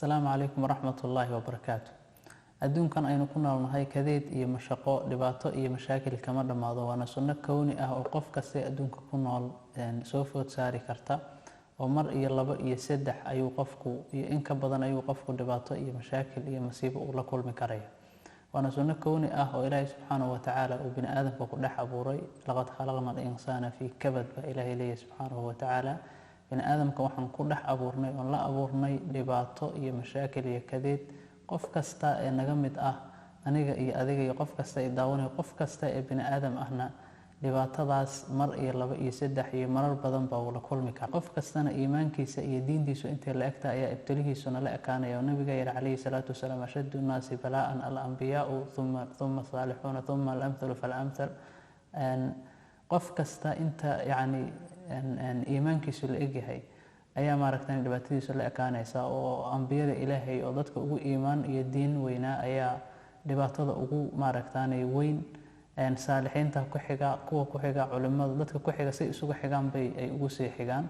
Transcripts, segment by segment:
Asalaamu calaykum waraxmatullaahi wabarakaatu. Adduunkan aynu ku noolnahay kadeed iyo mashaqo, dhibaato iyo mashaakil kama dhammaado. Waana sunno kowni ah oo qof kasta adduunka ku nool soo food saari karta, oo mar iyo labo iyo saddex ayuu qofku iyo in ka badan ayuu qofku dhibaato iyo mashaakil iyo masiibo uu la kulmi karaya. Waana sunno kowni ah oo Ilaahay subxaanahu watacaala uu bini aadamka ku dhex abuuray. Laqad khalaqna al-insaana fii kabad baa Ilaahay leeyahay subxaanahu watacaala. Bini aadamka waxaan ku dhex abuurnay oon la abuurnay dhibaato iyo mashaakil iyo kadeed. Qof kasta ee naga mid ah, aniga iyo adiga iyo qof kasta ee daawanaya, qof kasta ee bini aadam ahna dhibaatadaas mar iyo laba iyo saddex iyo marar badan baa uu la kulmi kara. Qof kastana iimaankiisa iyo diintiisu intay la egtahay ayaa ibtilihiisuna la ekaanaya, oo nabiga yihi calayhi salaatu wasalaam: ashaddu nnaasi balaa'an alambiyaau, uma asaalixuuna, uma alamthalu falamthal. Qof kasta inta yacni iimaankiisu la egyahay ayaa maaragtay dhibaatadiisu la ekaanaysa, oo ambiyada Ilaahay oo dadka ugu iimaan iyo diin weynaa ayaa dhibaatada ugu maaragtaanay weyn, saalixiinta ku xiga, kuwa ku xiga culimada, dadka ku xiga si isugu xigaan bay ay ugu sii xigaan.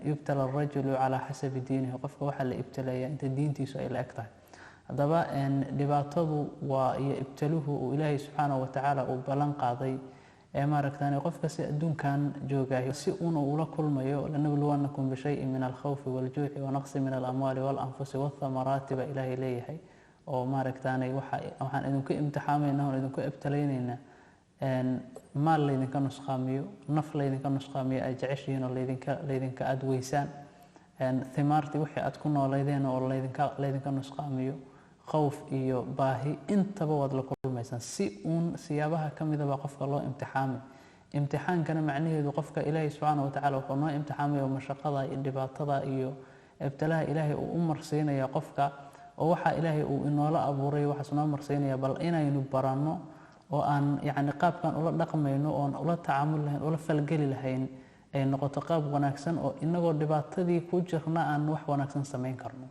Yubtala arajulu calaa xasabi diinihi, qofka waxaa la ibtileeyaa inta diintiisu ay la eg tahay. Haddaba dhibaatadu waa iyo ibtiluhu uu Ilaahay subxaanahu watacaala uu ballan qaaday ee maaragtaan qofka si adduunkan joogayo si uuna ula kulmayo. Lanabluwannakum bishayin min alkhawfi waljuuci wanaqsi min alamwaali walanfusi wathamaraati baa Ilaahay leeyahay, oo maaragtaanay waxaan idinku imtixaamayna oon idinku ibtilaynaynaa maal laydinka nusqaamiyo, naf laydinka nusqaamiyo ay jeceshihiin oo laydinka aada weysaan, thimaartii wixii aad ku nooleydeen oo laydinka nusqaamiyo, khawf iyo baahi, intaba waad la kulmaysaan. Si uun siyaabaha ka midaba qofka loo imtixaamay. Imtixaankana macnaheedu qofka Ilaahay subxaana watacaala wuxuu noo imtixaamaya oo mashaqada iyo dhibaatada iyo ibtilaha Ilaahay uu u marsiinaya qofka, oo waxaa Ilaahay uu inoola abuuray waxaas noo marsiinaya bal inaynu baranno oo aan yacni qaabkan ula dhaqmayno oon ula tacaamul lahayn, ula falgeli lahayn ay noqoto qaab wanaagsan, oo inagoo dhibaatadii ku jirna aan wax wanaagsan samayn karno.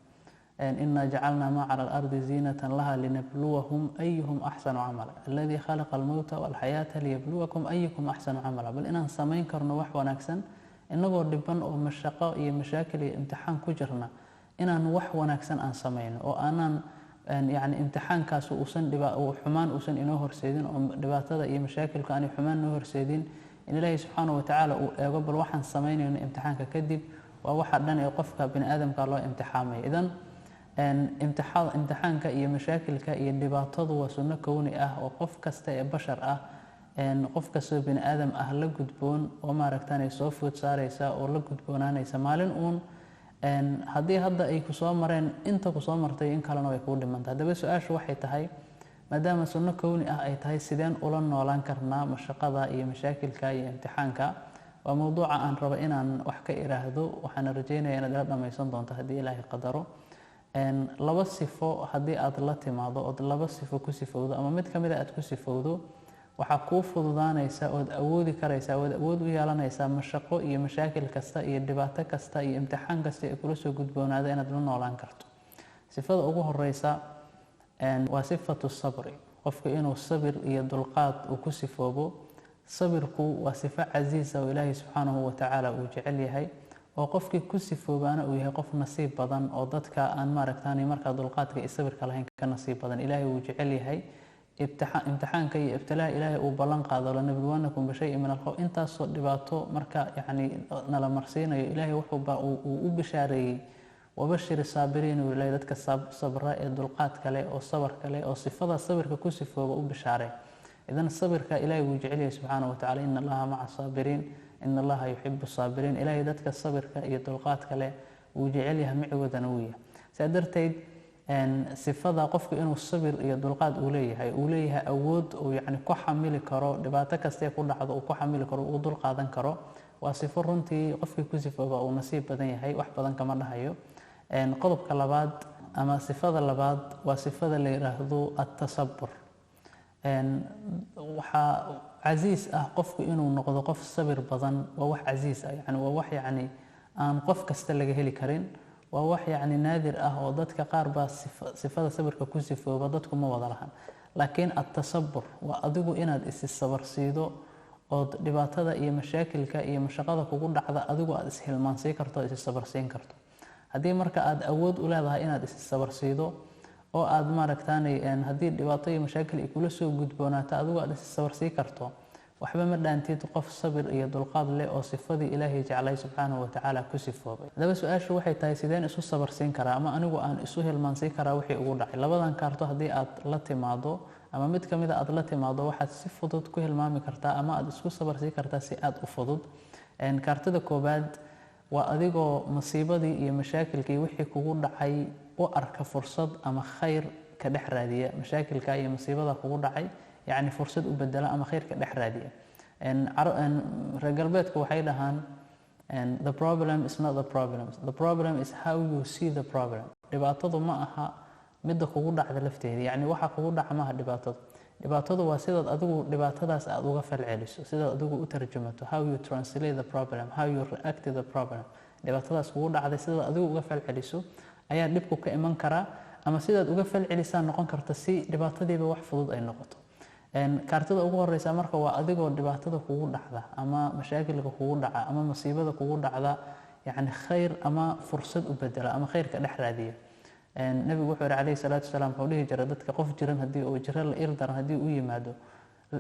Inaa jacalnaa maa cala alardi ziinatan laha linabluwahum ayuhum axsanu camala, aladii khalaqa almowta walxayaata liyabluwakum ayukum axsanu camala. Bal inaan samayn karno wax wanaagsan inagoo dhiban oo mashaqo iyo mashaakil iyo imtixaan ku jirna, inaan wax wanaagsan aan samayno oo aanaan yacni imtixaankaas uusan xumaan uusan inoo horseedin, oo dhibaatada iyo mashaakilku aanay xumaan noo horseedin, in Ilaahay subxaana watacaala uu eego bal waxaan samaynayno imtixaanka kadib. Waa waxa dhan ee qofka bini aadamka loo imtixaamaya. Idan imtixaanka iyo mashaakilka iyo dhibaatadu waa sunno kowni ah oo qof kasta ee bashar ah, qof kastoo bini aadam ah la gudboon, oo maaragtaan soo food saaraysa oo la gudboonaanaysa maalin uun. Haddii hadda ay kusoo mareen inta kusoo martay, in kalena way kuu dhimanta. Haddaba su-aashu waxay tahay, maadaama sunno kowni ah ay tahay, sideen ula noolaan karnaa mashaqada iyo mashaakilka iyo imtixaanka? Waa mowduuca aan rabo inaan wax ka iraahdo, waxaana rajeynaya inaad ila dhammaysan doonto haddii Ilaahay qadaro. Laba sifo haddii aad la timaado ood laba sifo ku sifowdo ama mid ka mid a aad ku sifowdo, waxaa kuu fududaanaysa ood awoodi karaysaa ood awood u yeelanaysaa mashaqo iyo mashaakil kasta iyo dhibaato kasta iyo imtixaan kasta ee kula soo gudboonaada inaad la noolaan karto. Sifada ugu horeysa waa sifatu sabri, qofku inuu sabir iyo dulqaad uu ku sifoobo. Sabirku waa sifo casiisa oo Ilaahay subxaanahu watacaala uu jecel yahay, oo qofkii ku sifoobaana uu yahay qof nasiib badan, oo dadka aan maaragtaan markaa dulqaadka iyo sabirka lahayn ka nasiib badan. Ilaahay wuu jecel yahay. Imtixaanka iyo ibtilaha Ilaahay uu ballan qaado, lanabluwannakum bishayin min alkhawf, intaasoo dhibaato marka yacni nala marsiinayo, Ilaahay wuxuu uu u bishaareeyey: wabashir saabiriin uu Ilaahay, dadka sabra ee dulqaadka leh oo sabarka leh oo sifada sabirka ku sifooba u bishaaree. Idan sabirka Ilaahay wuu jecel yahay subxaanahu watacaala. Ina Allaha maca saabiriin, ina Allaha yuxibu saabiriin. Ilaahay dadka sabirka iyo dulqaadka leh wuu jecel yahay, micigoodana wuu yahay. Sidaa darteed sifada qofku inuu sabir iyo dulqaad uu leeyahay, uu leeyahay awood uu yacni ku xamili karo dhibaato kastee ku dhacdo, uu ku xamili karo, uu dul qaadan karo, waa sifo runtii qofkii ku sifooba uu nasiib badan yahay. Wax badan kama dhahayo. Qodobka labaad ama sifada labaad waa sifada la yidhaahdo attasabur. Waxaa casiis ah qofku inuu noqdo qof sabir badan. Waa wax casiis ah, yani waa wax yacni aan qof kasta laga heli karin, waa wax yacni naadir ah oo dadka qaar baa sifada sabirka ku sifooba, dadku ma wada lahan. Laakiin attasabur waa adigu inaad isi sabarsiido ood dhibaatada iyo mashaakilka iyo mashaqada kugu dhacda adigu aad ishilmaansiin karto, isi sabarsiin karto. Haddii marka aad awood u leedahay inaad is sabarsiido oo aad maaragtaanay haddii dhibaato iyo mashaakil ay kula soo gudboonaato adigu aad is sabarsii karto, waxba ma dhaantid qof sabir iyo dulqaad leh oo sifadii Ilaahay jeclay subxaanahu watacaala ku sifoobay. Haddaba su-aashu waxay tahay, sideen isu sabarsiin karaa ama anigu aan isu hilmaansiin karaa wixii ugu dhacay? Labadan kaarto haddii aad la timaado ama mid kamida aad la timaado, waxaad si fudud ku hilmaami kartaa ama aad isku sabarsiin kartaa si aad u fudud. Kaartada koobaad waa adigoo masiibadii iyo mashaakilkii wixii kugu dhacay u arka fursad ama khayr ka dhex raadiya. Mashaakilka iyo masiibada kugu dhacay yacni fursad u bedela ama khayr ka dhex raadiya. Reer galbeedku waxay dhahaan, "The problem is not the problem, the problem is how you see the problem." Dhibaatadu ma aha midda kugu dhacda lafteeda, yacni waxa kugu dhaca maaha dhibaatadu. Dhibaatadu waa sidaad adigu dhibaatadaas aad uga falceliso, sidaad adigu u tarjumato, how you translate the problem, how you react to the problem. Dhibaatadaas kugu dhacday sidaad adigu uga falceliso ayaa dhibku ka iman karaa, ama sidaad uga falcelisaa noqon karta si dhibaatadiiba wax fudud ay noqoto. Kaartada ugu horeysa marka waa adigoo dhibaatada kugu dhacda ama mashaakilka kugu dhaca ama masiibada kugu dhacda yacni khayr ama fursad u bedela ama khayrka dhex raadiya. Nabigu wuxuu yihi calayhi salaatu wasalaam, wuxuu dhihi jiray dadka, qof jiran haddii uu jiro la il daran haddii u yimaado,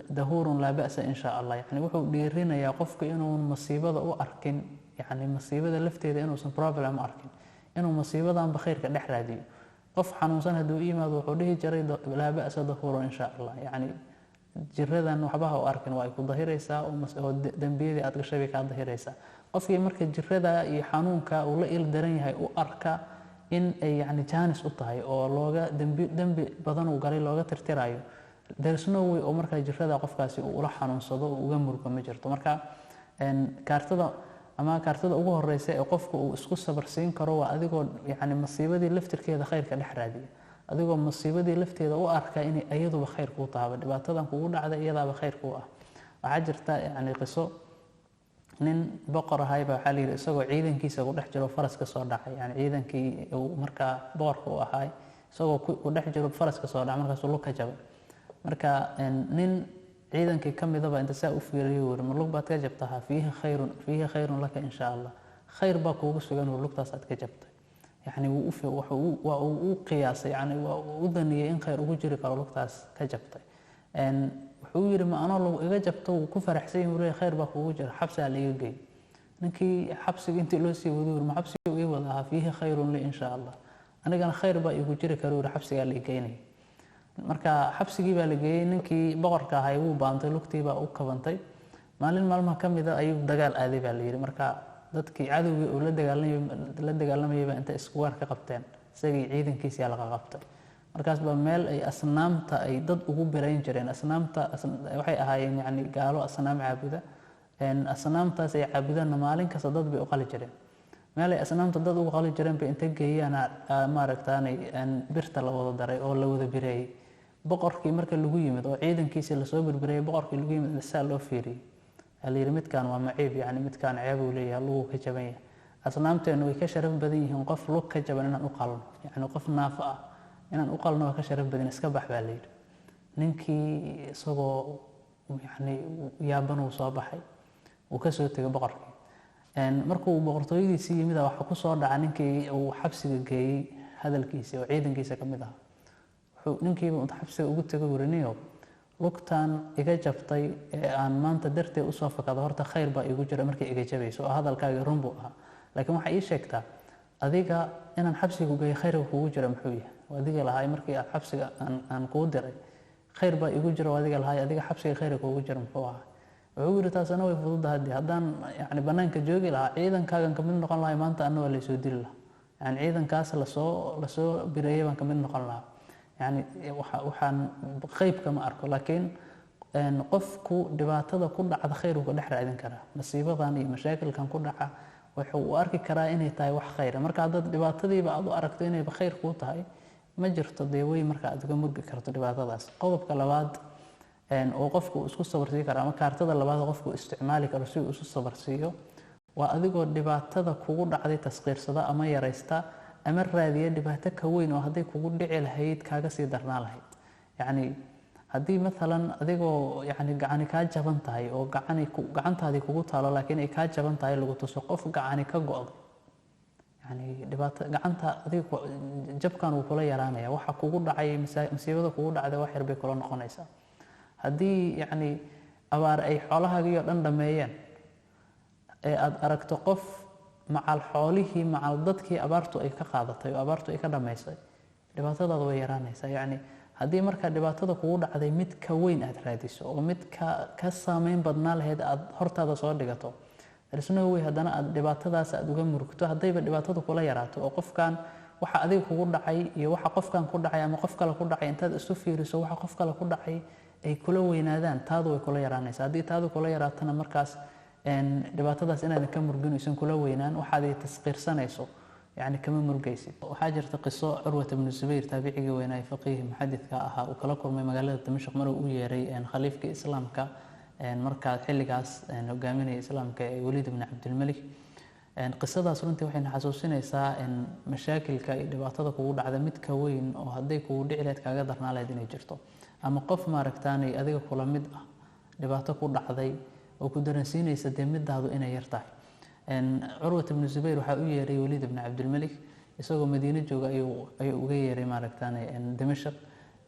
"Dahuurun laa ba'sa in shaa Allah." Yacni wuxuu dhiirinayaa qofka inuun masiibada u arkin, yacni masiibada lafteeda inuusan problem u arkin, inuu masiibadanba khayrka dhex raadiyo. Qof xanuunsan haddii u yimaado, wuxuu dhihi jiray, "Laa ba'sa, dahuurun in shaa Allah." Yacni jiradan waxba ha u arkin, waa ay ku dahiraysaa oo dembiyadii aad gashay bay kaa dahiraysaa. Qofkii marka jirada iyo xanuunka uu la il daran yahay u arka in ay yacni jaanis u tahay oo looga dembi badan uu galay looga tirtirayo, there's no way oo markaa jirada qofkaasi uu ula xanuunsado oo uga murgo ma jirto. Marka kaartada ama kaartada ugu horeysa ee qofku uu isku sabarsiin karo waa adigoo yacni masiibadii laftirkeeda khayrka dhex raadiya, adigoo masiibadii lafteeda u arka inay iyaduba khayr kuu tahaba, dhibaatadan kugu dhacda iyadaaba khayr kuu ah. Waxaa jirta yacni qiso nin boqor ahayba, waxaa la yidhi isagoo ciidankiisa ku dhex jiro faras ka soo dhacay, yani ciidankii uu markaa boqorka u ahaay isagoo ku dhex jiro faras ka soo dhacay, markaasuu lug ka jabay. Marka nin ciidankii ka midaba inta saa u fiiriyay wuri, "Ma lug baad ka jabtahaa? Fiihi khayrun, fiihi khayrun laka in shaa Allah." Khayr baa kuugu sugan wur lugtaas aad ka jabtay. Yani waa uu u qiyaasay, yani waa uu u daniyey in khayr ugu jiri karo lugtaas ka jabtay. Wuxuu yidhi, "Ma anoo lug iga jabto wuu ku faraxsan yahay?" Wuu, "Khayr baa kuugu jira." Xabsigaa la iga geey. Ninkii xabsiga intii loo sii wado wuri, "Ma xabsiga ii wada ahaa?" "Fiihi khayrun li in shaa Allah." Anigana khayr baa iigu jiri kara wuri xabsigaa la ii geynaya. Marka xabsigii baa la geeyey. Ninkii boqorka ahay wuu baantay, lugtii baa u kabantay. Maalin maalmaha ka mida ayuu dagaal aaday baa la yidhi. Marka dadkii cadowgii uu la dagaalamayay baa intay iskugaar ka qabteen isagii ciidankiisiyaa laga qabtay. Markaas baa meel ay asnaamta ay dad ugu birayn jireen, asnaamta waxay ahaayeen yacni gaalo asnaam caabuda, asnaamtaas ay caabudaanna maalin kasta dad bay u qali jireen. Meel ay asnaamta dad ugu qali jireen bay inta geeyaan maaragtaanay birta la wada daray oo la wada bireeyey. Boqorkii marka lagu yimid oo ciidankiisii lasoo birbireeyey, boqorkii lagu yimid, saa loo fiiriyey, waxaa la yidhi, "Midkaan waa maciib, yacni midkaan ceeb uu leeyahay, luguu ka jaban yahay. Asnaamteennu way ka sharaf badan yihiin qof lug ka jaban inaan u qalno, yacni qof naafo ah inaan u qalno waa ka sharaf badan, iska bax," baa la yidhi. Ninkii isagoo yacni yaaban uu soo baxay, wuu ka soo tegay boqorkii. Markuu boqortooyadiisii yimid, waxaa ku soo dhaca ninkii uu xabsiga geeyey hadalkiisii oo ciidankiisa ka mid ahaa. Wuxuu ninkiiba inta xabsiga ugu tegay wuri, "Niyow, lugtan iga jabtay ee aan maanta darteed usoo fakado, horta khayr baa iigu jira markay iga jabayso oo hadalkaaga run buu ahaa, laakiin waxaa ii sheegtaa adiga inaan xabsiga geeyo khayrka kugu jira muxuu yahay? Adiga lahaay markii aad xabsiga aan kuu diray khayr baa iigu jira, adiga lahaay, adiga xabsiga khayrka kugu jira muxuu ahaa?" Wuxuu yidhi, "Taasina way fududahay, dee haddaan yani banaanka joogi lahaa, ciidankaagan kamid noqon lahay, maanta anna waa laysoo dili lahaa, yani ciidankaas lasoo bireeyay baan kamid noqon lahaa. Yani waxaan qeybka ma arko." Laakiin qofku dhibaatada ku dhacda khayr uu ka dhex raadin karaa. Masiibadan iyo mashaakilkan ku dhaca wuxuu u arki karaa inay tahay wax khayra. Marka haddaad dhibaatadiiba aad u aragto inayba khayr kuu tahay, ma jirto dee wey marka aad uga murgi karto dhibaatadaas. Qodobka labaad oo qofku isku sabarsiin karo ama kaartada labaad qofku isticmaali karo si uu isu sabarsiiyo waa adigoo dhibaatada kugu dhacday tasqiirsada ama yaraysta ama raadiya dhibaato ka weyn oo hadday kugu dhici lahayd kaaga sii darnaa lahayd. Yacni haddii maalan adigoo yani gacani kaa jaban tahay oo gacantaadii kugu taalo laakiin ay kaa jaban tahay, lagu tuso qof gacani ka go'day. Yani dhibaato gacanta adiga jabkan wuu kula yaraanaya, waxa kugu dhacay, masiibada kugu dhacday wax yar bay kula noqonaysaa. Haddii yacni abaar ay xoolahaagii oo dhan dhameeyeen ee aada aragto qof macal xoolihii macal dadkii abaartu ay ka qaadatay oo abaartu ay ka dhammaysay, dhibaatadaada way yaraanaysaa. Yacni haddii markaa dhibaatada kugu dhacday mid ka weyn aada raadiso oo mid ka saameyn badnaa lahayd aada hortaada soo dhigato, there's no way haddana aada dhibaatadaas aada uga murugto. Haddayba dhibaatada kula yaraato oo qofkan waxa adiga kugu dhacay iyo waxa qofkan ku dhacay ama qof kale ku dhacay intaad isu fiiriso, waxa qof kale ku dhacay ay kula weynaadaan, taadu way kula yaraanaysaa. Haddii taadu kula yaraatana, markaas dhibaatadaas inaadan ka murgin, aysan kula weynaan, waxaad tasqiirsanayso, yani kama murgaysid. Waxaa jirta qiso Curwat ibnu Zubayr, taabicigii weynaa, faqiih muxadidka ahaa, uu kala kulmay magaalada Dimashq mar uu u yeeray khaliifkii islaamka markaa xilligaas hogaaminaya islaamka ee Waliid ibn Cabdilmalik. Qisadaas runtii waxayna xasuusinaysaa mashaakilka iyo dhibaatada kugu dhacda mid ka weyn oo hadday kugu dhici lahayd kaaga darnaa lahayd inay jirto, ama qof maaragtaanay adiga kula mid ah dhibaato ku dhacday oo ku dareensiinaysa dee midaadu inay yar tahay. Curwat ibnu Zubayr waxaa u yeeray Waliid ibn Cabdilmalik, isagoo Madiine jooga ayuu uga yeeray maaragtaanay Dimashq.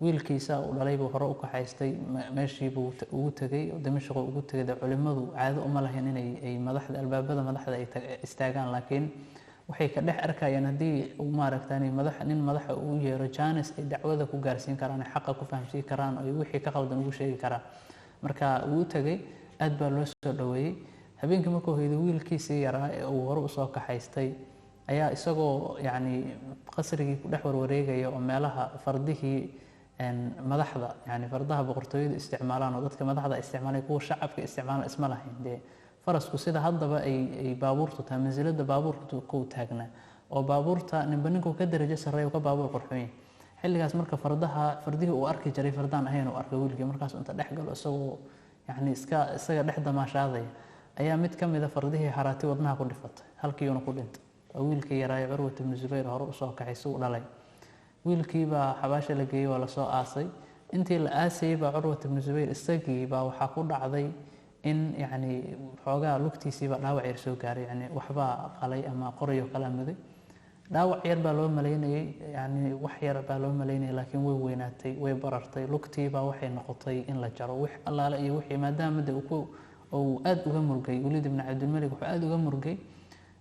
Wiilkiisa uu dhalay buu hore u kaxaystay, meeshii buu ugu tegay, Dimashq ugu tegay. Dee culimadu caado uma lahayn inay ay madaxda albaabada madaxda ay istaagaan, laakiin waxay ka dhex arkayaan haddii uu maaragtaanay madax nin madaxa uu yeero, jaanis ay dacwada ku gaarsiin karaan, ay xaqa ku fahamsiin karaan, oo ay wixii ka qaldan ugu sheegi karaan. Marka wuu u tegay, aad baa loo soo dhoweeyey. Habeenkii markuu hoyday, wiilkiisii yaraa ee uu hore usoo kaxaystay ayaa isagoo yacni qasrigii ku dhex warwareegaya oo meelaha fardihii madaxda, yani fardaha boqortooyadu isticmaalaan oo dadka madaxda isticmaalay, kuwa shacabka isticmaalaan isma lahayn. Dee farasku sida haddaba ay baabuurtu tahay, mansilada baabuurtu ku taagnaa, oo baabuurta ninba ninkuu ka darajo sarreeya ka baabuur qurxoon yahay xilligaas. Marka fardaha fardihii uu arki jiray fardaan ahayn uu arkay wiilkii. Markaas inta dhex galo, isagoo yacni iska isaga dhex damaashaadaya, ayaa mid ka mid a fardihii haraati wadnaha ku dhifatay, halkiiuna ku dhintay. Waa wiilkii yaraaye Curwat ibnu Zubayr hore usoo kaxay si uu dhalay. Wiilkii baa xabaasha la geeyey, waa lasoo aasay. Intii la aasayey baa Curwat ibnu Zubayr isagii baa waxaa ku dhacday in yacni xoogaa lugtiisiibaa dhaawac yar soo gaaray, yani waxbaa qalay ama qorayo kala muday. Dhaawac yar baa loo malaynayey, yani wax yar baa loo malaynayay, laakiin way weynaatay, way barartay. Lugtiibaa waxay noqotay in la jaro wix allaale iyo wixii, maadaama de uu aada uga murgay. Waliid ibn Cabdilmalik wuxuu aada uga murgay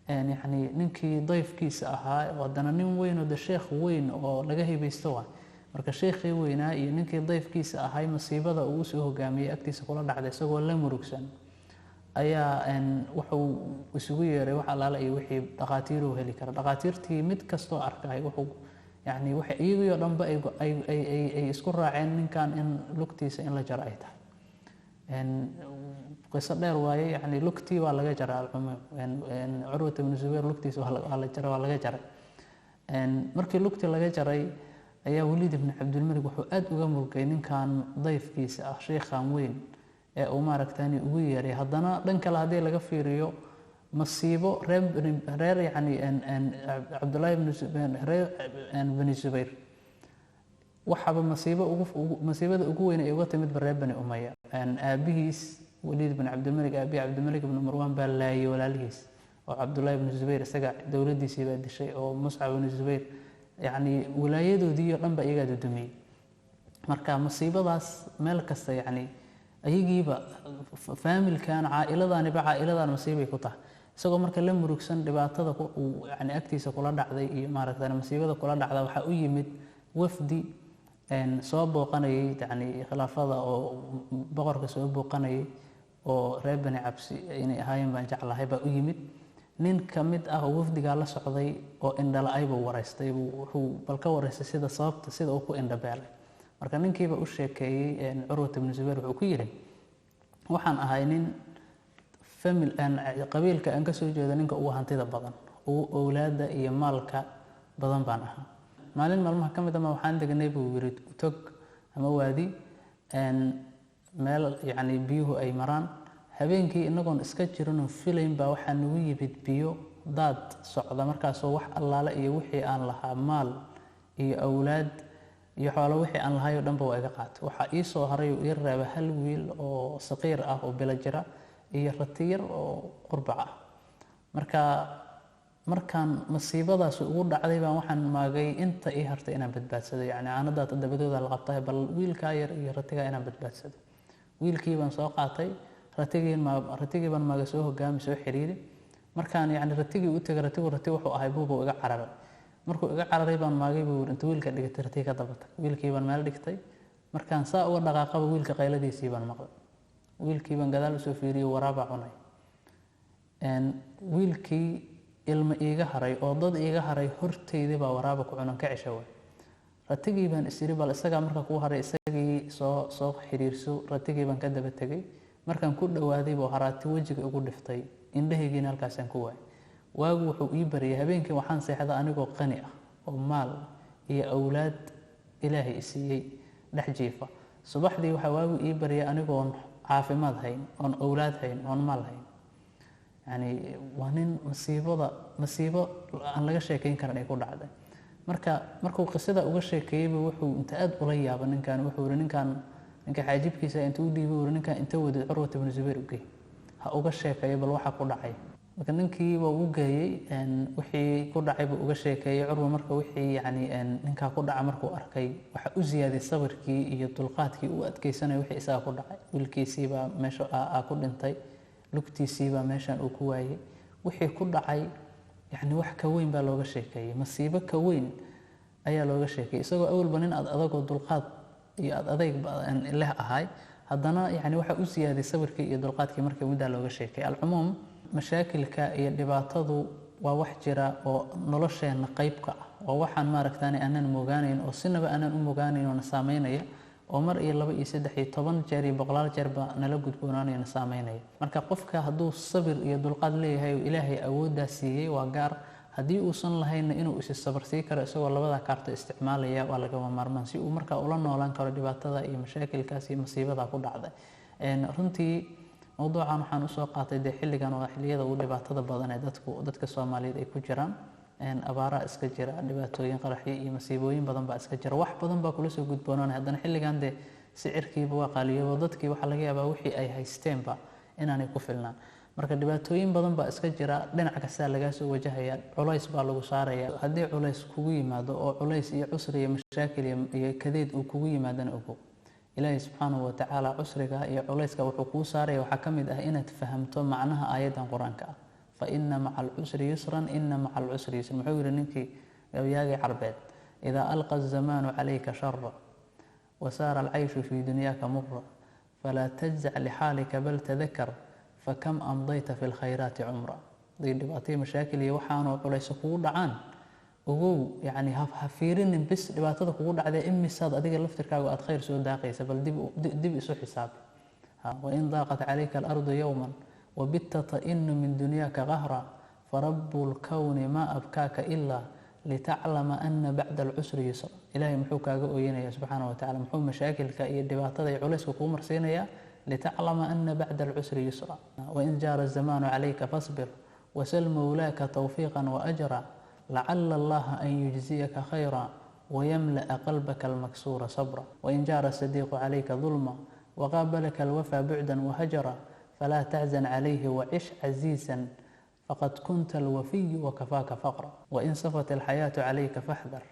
yacni ninkii dayfkiisa ahaa, oo haddana nin weyn oo de sheekh weyn oo laga hibaysto waay. Marka sheekhii weynaa iyo ninkii dayfkiisa ahay masiibada uu usoo hogaamiyey agtiisa kula dhacday isagoo la murugsan ayaa wuxuu isugu yeeray wax allaale iyo wixii dhaqaatiiruu heli kara. Dhaqaatiirtii mid kastoo arkay wuxuu yani waxay iyagii oo dhanba ay isku raaceen ninkan in lugtiisa in la jaro ay tahay. Qiso dheer waaye, yani lugtii waa laga jaray. Alcumuum, Curwat ibnu Zubayr lugtiisa waa la jaray, waa laga jaray. Markii lugtii laga jaray ayaa Waliid ibn Cabdilmalik wuxuu aada uga murgay ninkan dayfkiisa ah, sheikhan weyn ee uu maaragtani ugu yeeray. Haddana dhan kale haddii laga fiiriyo, masiibo reer yani Cabdullaahi ibnu reer Bani Zubayr waxaaba masiibo ugu masiibada ugu weyn ay uga timidba reer Bani Umaya. Aabihiis Waliid bin Cabdilmalik, aabihii Cabdilmalik ibnu Marwan baa laayay walaalihiis, oo Cabdullaahi ibnu Zubayr isaga dowladdiisii baa dishay, oo Muscab ibnu Zubayr yacni wilaayadoodii oo dhan ba iyagaa dudumiyey. Marka masiibadaas meel kasta yacni ayagiiba faamilkan caa'iladaniba caa'iladan masiibay ku tahay. Isagoo marka la murugsan dhibaatada uu yani agtiisa kula dhacday iyo maaragta masiibada kula dhacda, waxaa u yimid wafdi soo booqanayay, yani khilaafada oo boqorka soo booqanayay, oo reer Bani Cabsi inay ahaayeen baan jeclahay baa u yimid. Nin ka mid ah oo wafdigaa la socday oo indhala-ay buu waraystay, wuxuu bal ka waraystay sida sababta sida uu ku indhabeelay. Marka ninkiiba u sheekeeyey Curwat ibnu Zubayr, wuxuu ku yidhi: "Waxaan ahay nin famil qabiilka aan kasoo jeedo ninka ugu hantida badan, ugu owlaada iyo maalka badan baan ahaa. Maalin maalmaha ka mid ama waxaan degnay," buu yiri, "tog ama waadi meel yacni biyuhu ay maraan. Habeenkii inagoon iska jirinoo filayn baa waxaa nagu yimid biyo daad socda. Markaasoo wax allaale iyo wixii aan lahaa, maal iyo awlaad iyo xoolo, wixii aan lahay oo dhanba waa iga qaatay. Waxaa ii soo haray oo ii reeba hal wiil oo saqiir ah oo bilo jira iyo rati yar oo qurbac ah." Marka Markaan masiibadaas ugu dhacday baan waxaan maagay inta ii hartay inaan badbaadsado, yacni caanadaa dabadooda la qabtay, bal wiilkaa yar iyo ratigaa inaan badbaadsado. Wiilkii baan soo qaatay, ratigii baan maaga soo hogaami, soo xiriiri. Markaan yacni ratigii u tegay, ratigu rati wuxuu ahay buubuu iga cararay. Markuu iga cararay baan maagay, buu yiri, inta wiilka dhigatay ratigii ka daba tag. Wiilkii baan meel dhigtay. Markaan saa uga dhaqaaqaba wiilka qayladiisii baan maqlay. Wiilkii baan gadaal usoo fiiriyey, waraabaa cunay. Wiilkii ilma iiga haray oo dad iiga haray horteydii baa waraaba ku cunan, ka cesha waay. Ratigii baan is iri, bal isagaa marka kuu haray, isagii soo xiriirso. Ratigii baan ka daba tegay. Markaan ku dhawaaday buu haraati wejiga igu dhiftay, indhahaygiina halkaasaan ku waayay. Waagu wuxuu ii baryay habeenkii waxaan seexda anigoo qani ah oo maal iyo awlaad Ilaahay i siiyey dhex jiifa. Subaxdii waxaa waagu ii baryay anigoon caafimaad hayn, oon awlaad hayn, oon maal hayn. Yani waa nin masiibada masiibo aan laga sheekeyn karin ay ku dhacday. Marka markuu qisada uga sheekeeyeyba, wuxuu inta aad ula yaaba ninkan, wuxuu yiri ninkan, ninka xaajibkiisa inta u dhiibay, yiri ninkan inta wadid Curwat ibnu Zubayr u geey, ha uga sheekeeyo bal waxa ku dhacay. Marka ninkii waa u geeyey, wixii ku dhacay buu uga sheekeeyey Curwa. Marka wixii yacni ninkaa ku dhaca markuu arkay, waxa u ziyaaday sabirkii iyo dulqaadkii uu adkeysanaya wixii isaga ku dhacay. Wiilkiisiibaa meesha aa ku dhintay, lugtiisiibaa meeshan uu ku waayey. Wixii ku dhacay yacni wax ka weyn baa looga sheekeeyey, masiibo ka weyn ayaa looga sheekeeyey. Isagoo awalba nin ad adagoo dulqaad iyo ad adayg leh ahay, haddana yacni waxa u siyaaday sabirkii iyo dulqaadkii markii muddaa looga sheekeeyey. Alcumuum, mashaakilka iyo dhibaatadu waa wax jira oo nolosheenna qayb ka ah, waa waxaan maaragtaane aanan mogaanayn oo sinaba aanan u mogaanayn oo na saameynaya, oo mar iyo laba iyo saddex iyo toban jeer iyo boqolaal jeerba nala gudboonaanayo, na saameynaya. Marka qofka hadduu sabir iyo dulqaad leeyahay oo Ilaahay awooddaa siiyey, waa gaar. Haddii uusan lahaynna, inuu isi sabarsii karo isagoo labada kaarto isticmaalaya waa lagama maarmaan, si uu markaa ula noolaan karo dhibaatada iyo mashaakilkaas iyo masiibada ku dhacday. Runtii mowduucan waxaan usoo qaatay dee xilligan waa xilliyada ugu dhibaatada badan ee dadka Soomaaliyeed ay ku jiraan. Abaaraa iska jira, dhibaatooyin, qaraxyo iyo masiibooyin badan baa iska jira, wax badan baa kula soo gudboonaanay. Haddana xilligan dee sicirkiiba waa qaaliyoobo, dadkii waxaa laga yaabaa wixii ay haysteenba inaanay ku filnaan. Marka dhibaatooyin badan baa iska jira, dhinac kastaa lagaa soo wajahaya, culays baa lagu saaraya. Haddii culays kugu yimaado oo culays iyo cusri iyo mashaakil iyo kadeed uu kugu yimaadana, ogow Ilaahay subxaanahu watacaala cusriga iyo culayska wuxuu kuu saaraya waxaa ka mid ah inaad fahamto macnaha aayaddan Qur-aanka ah, fa ina maca alcusri yusran, ina maca alcusri yusran. Muxuu yihi ninkii gabayaagii Carbeed? Idaa alqa azamaanu calayka shara wasaara alcayshu fii dunyaaka mura, falaa tajzac lixaalika bal tadakar fakam amdayta fi lkhayraati cumra. Haday dhibaataya, mashaakil iyo waxaanoo culayso kugu dhacaan, ogow yacni ha fiirinin bis dhibaatada kugu dhacdee, imisaad adiga laftirkaagu aad khayr soo daaqaysa, bal dib isu xisaabi. Wain daaqat calayka alardu yowman wabitta ta'inu min dunyaaka qahra, farabu lkowni maa abkaaka ilaa litaclama ana bacda alcusri yusra. Ilahay muxuu kaaga ooyinaya subxaana wa tacala? Muxuu mashaakilka iyo dhibaatada iyo culayska kuu marsiinayaa? Litaclama ana bacda alcusri yusra. Wain jaara azamaanu calayka fasbir wasal mawlaaka tawfiiqa waajra, lacala allaha an yujziyaka khayra wayamla'a qalbaka almaksuura sabra. Wain jaara sadiiqu calayka dulma waqaabalaka alwafaa bucdan wahajara, falaa taxzan calayhi wacish casiisan, faqad kunta alwafiyu wakafaaka faqra. Wain safat alxayaatu calayka faxdar,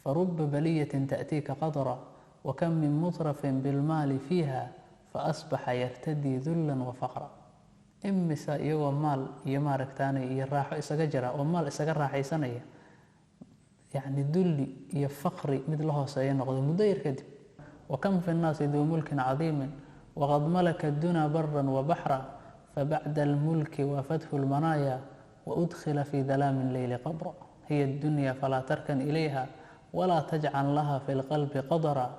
faruba baliyatin ta'tiika qadra, wakam min mutrafin bilmaali fiiha faasbaxa yartadii dullan wafaqra. Imisa iyagoo maal iyo maaragtaanay iyo raaxo isaga jira oo maal isaga raaxaysanaya, yacni dulli iyo faqri mid la hooseeya noqdo muddo yar kadib. Wakam fi nnaasi duu mulkin cadiimin waqad malaka dunaa baran wabaxra, fabacda almulki waafathu lmanaaya waudkhila fi dalaamin leyli qabra. Hiya addunya falaa tarkan ilayha walaa tajcal laha fi lqalbi qadra,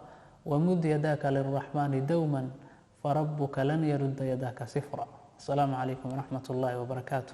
wamud yadaaka lilraxmaani dowman, farabuka lan yarudda yadaaka sifra. Asalaamu calaykum waraxmat ullaahi wabarakaatu.